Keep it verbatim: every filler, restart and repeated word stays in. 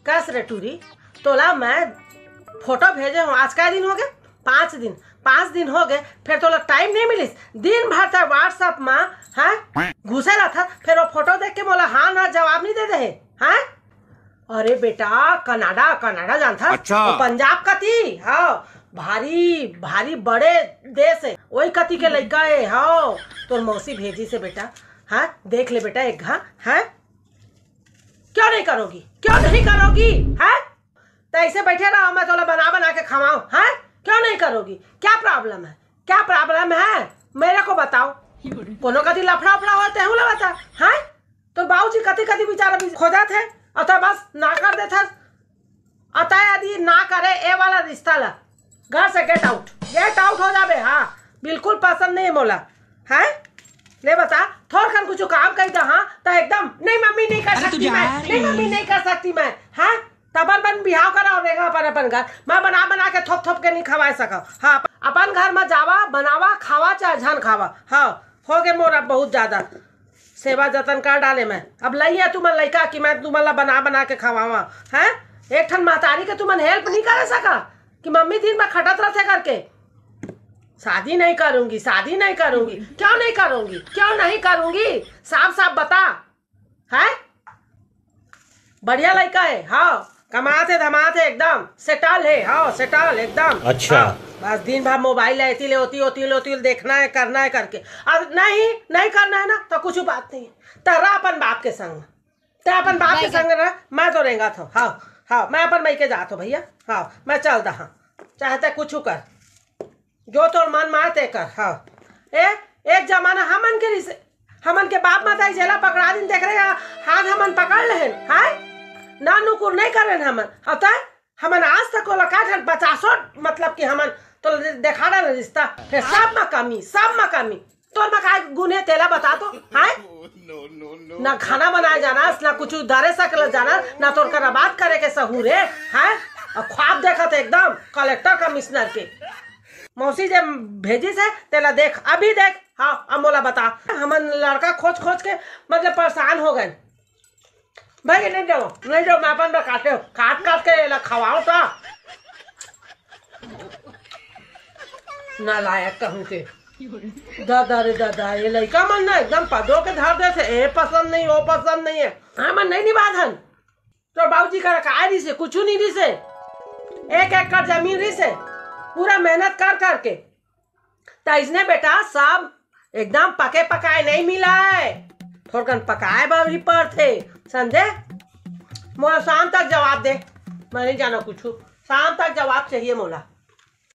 कस रे टूरी, तोला मैं फोटो भेजे हूँ, आज का दिन हो गए? पाँच दिन, पाँच दिन हो गए, फिर तोला टाइम नहीं मिलिस? दिन भर तक WhatsApp में, हैं, घुसे रहता, फिर वो फोटो देख के मोला हाँ ना जवाब नहीं दे दे है, हैं? अरे बेटा, कनाडा, कनाडा जानथस? अच्छा। वो पंजाब कती, हाँ, भारी, भारी बड़े देश है, वही कती के लइका है, हाँ, तोर मौसी भेजी से बेटा, हाँ, देख ले बेटा एक घा, हाँ, क्यों नहीं करोगी, क्यों नहीं करोगी, हैं? तो ऐसे बैठे रहो, मैं तोला बना बना के खवाऊं, हैं? क्यों नहीं करोगी? क्या प्रॉब्लम है, क्या प्रॉब्लम है, मेरे को बताओ। कोनो कती लफड़ा उफड़ा होते हूँ ला बता, हैं? तो बाबूजी कती कती बेचारा भी खोजा थे, और तो बस ना कर देता, अतः यदि ना करे ए वाला रिश्ता ला, घर से गेट आउट, गेट आउट हो जाबे। हाँ, बिल्कुल पसंद नहीं है मोला। हैं? ले बता, थोड़कन कुछ काम कही दा, हाँ, तो एकदम, "नहीं मम्मी, नहीं कर अरे तू सकती जा मैं, रही नहीं मम्मी, है। नहीं कर सकती मैं।" हाँ, तबर बन बिहाव करा और रेगा अपन, अपन घर। मैं बना बना के थोप थोप के नहीं खवा सका। हाँ, अपन घर में जावा, बनावा, खावा चाहे झन खावा। हाँ, हो गए मोर अब बहुत ज्यादा सेवा जतन कर डाले मैं। अब लइया तुमन लइका कि मैं तुमन ला बना बना के खवावा, हैं? एक ठन महतारी के तुमन हेल्प नहीं कर सका कि मम्मी दिन भर खटत रहते करके? शादी नहीं करूंगी, शादी नहीं करूंगी। क्यों नहीं करूंगी, क्यों नहीं करूंगी? साफ साफ बता, हैं? बढ़िया लइका है, हाँ, कमात है, धमात है, एकदम सेटल है, हाँ, सेटल एकदम। अच्छा। हाँ, बस दिन भर मोबाइल है, एती ले ओती, ओती ले ओती ले देखना है, करना है करके। अब नहीं, नहीं करना है ना, तो कुछ बात नहीं है। तरा अपन बाप के संग, ते अपन बाप के संग रह, मैं तो रेंगा थो। हाँ, हाँ, मैं अपन मई के जात हो भैया। हाँ, मैं चल दहा, चाहे ते कुछ कर, जो तोर मन माय ते कर। हाँ, ए, एक जमाना हमन के रिसे, हमन के बाप माता जेला पकड़ा दिन देख रहे, हाथ हमन पकड़ लेहन, हाय, ना नुकुर नहीं करेन हमन। अब तय हमन आज तक ओला का ठन पचासों, मतलब कि हमन तो देखा रहे रिश्ता, फिर सब में कमी, सब में कमी। तोर में काय गुण हे तेला बता तो, हाय? ना खाना बनाए जाना, ना कुछ दरे सकल जाना, ना तोर करा बात करे के सहूर हे, हाय? और ख्वाब देखत हे एकदम कलेक्टर कमिश्नर के। मौसी जे भेजिस हे, तेला देख, अभी देख, हाँ, अब मोला बता। हमन लड़का खोज खोज के मतलब परेशान हो गए। भाई, नहीं दो, नहीं दो, मैं अपन बर काटे हो, काट काट के एला खवाओ तो। नालायक कहूँ के। दादा रे दादा, ये लइका मन ना एकदम पदो के धर देथे, ए पसंद नहीं, वो पसंद नहीं है। हमन नहीं निभात हन। तोर बाबूजी करा काय रिसे, कुछ नहीं रिसे। एक एकड़ जमीन रिसे, पूरा मेहनत कर करके। त इसने बेटा सब एकदम पके पकाए नहीं मिला है, थोड़कन पकाए बर भी पड़थे, समझे? मोला शाम तक जवाब दे, मैं नहीं जाना कुछ, शाम तक जवाब चाहिए मोला।